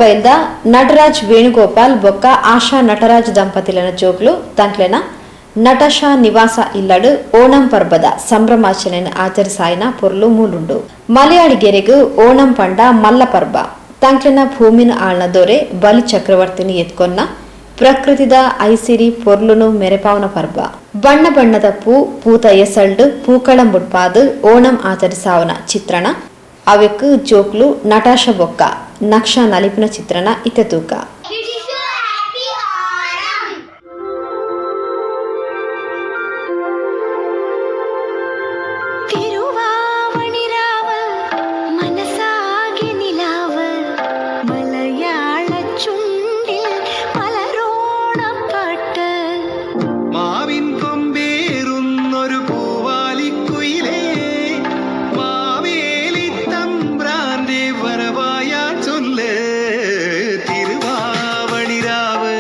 ಬೈಲ್ದ ನಟರಾಜ್ ವೇಣುಗೋಪಾಲ್ ಬೊಕ್ಕ ಆಶಾ ನಟರಾಜ್ ದಂಪತಿಲೆನ ಜೋಕ್ಲು ತಂಕ್ಲೆನ ನಟಶಾ ನಿವಾಸ ಇಲ್ಲಡ್ ಓಣಂ ಪರ್ಬದ ಸಂಭ್ರಮಾಚರಣೆನ್ ಆಚರಿಸಾಯಿನ ಪೊರ್ಲು ಮೂಲುಂಡು. ಮಲಯಾಳಿಗೆರೆಗ್ ಓಣಂ ಪಂಡ ಮಲ್ಲ ಪರ್ಬ. ತಂಕ್ಲೆನ ಭೂಮಿನ್ ಆಳ್ನ ದೊರೆ ಬಲಿ ಚಕ್ರವರ್ತಿನ್ ಎದ್ಕೊನ್ನ ಪ್ರಕೃತಿದ ಐಸಿರಿ ಪೊರ್ಲುನು ಮೆರೆಪಾವುನ ಪರ್ಬ. ಬಣ್ಣ ಬಣ್ಣದ ಪೂ, ಪೂತ ಎಸಲ್ಡ್ ಪೂಕಳಂ ಬುಡ್ಪಾದ್ ಓಣಂ ಆಚರಿಸಾವುನ ಚಿತ್ರಣ, ಅವೆಕ್ ಜೋಕ್ಲು ನಟಾಶ ಬೊಕ್ಕ ನಕ್ಷಾ ನಲಿಪುನ ಚಿತ್ರಣ ಇತ್ತೆ ತೂಕ. Wish you happy Onam. Thiruvavani Ravu മനസ്സാകെ നിലാവ് മലയാളച്ചുണ്ടിൽ മലരോണപ്പാട്ട്. മാവിൻ കൊമ്പേറുന്നൊരു പൂവാലിക്കുയിലേ, മാവേലി തമ്പ്രാന്റെ വരവായ ചൊല്ല്. തിരുവാവണിരാവ്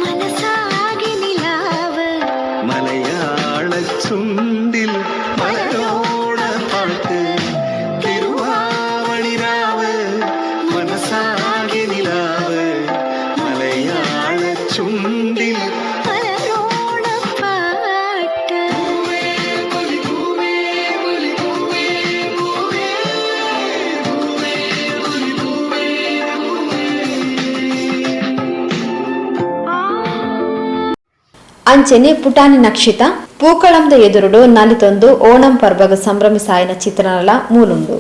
മനസ്സാകെ നിലാവ് മലയാള ചുണ്ടിൽ മലരോണ പാട്ട്. തിരുവാവണിരാവ് മനസ്സാകെ നിലാവ് മലയാള ചുണ്ടിൽ മലരോണപ്പാട്ട്. ಅಂಚೆನೆ ಪುಟಾಣಿ ನಕ್ಷಿತ ಪೂಕಳಂದ ಎದುರುಡು ನಲಿತೊಂದು ಓಣಂ ಪರ್ಬಗ್ ಸಂಭ್ರಮಿಸಾಯಿನ ಚಿತ್ರಣಲ ಮೂಲುಂಡು.